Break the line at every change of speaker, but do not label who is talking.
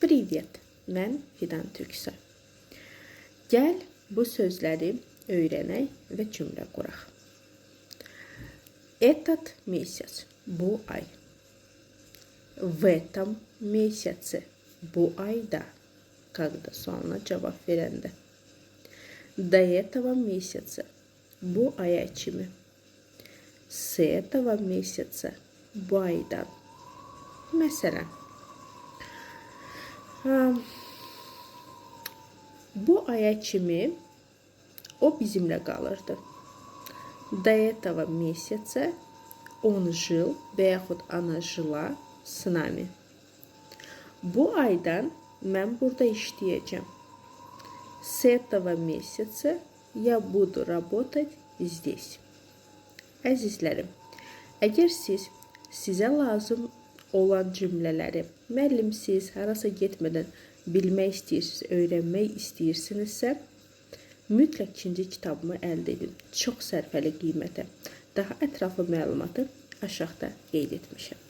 Привет. Mən Fidan Türksoy. Gəl bu sözləri öyrənək və cümlə quraq. Этот месяц bu ay. В этом месяце bu ayda. Когда sualına cavab verəndə. До этого месяца bu aya kimi. С этого месяца bu aydan. Məsələn, bu aya kimi o bizimlə qalırdı. До этого месяца он жил və yaxud она жила с нами. Bu aydan mən burada işləyəcəm. С этого месяца я буду работать здесь. Əzizlərim, əgər siz sizə lazım olan cümlələri müəllimsiz, harasa getmədən bilmək istəyirsiniz, öyrənmək istəyirsinizsə, mütləq ikinci kitabımı əldə edin. Çox sərfəli qiymətə. Daha ətraflı məlumatı aşağıda qeyd etmişəm.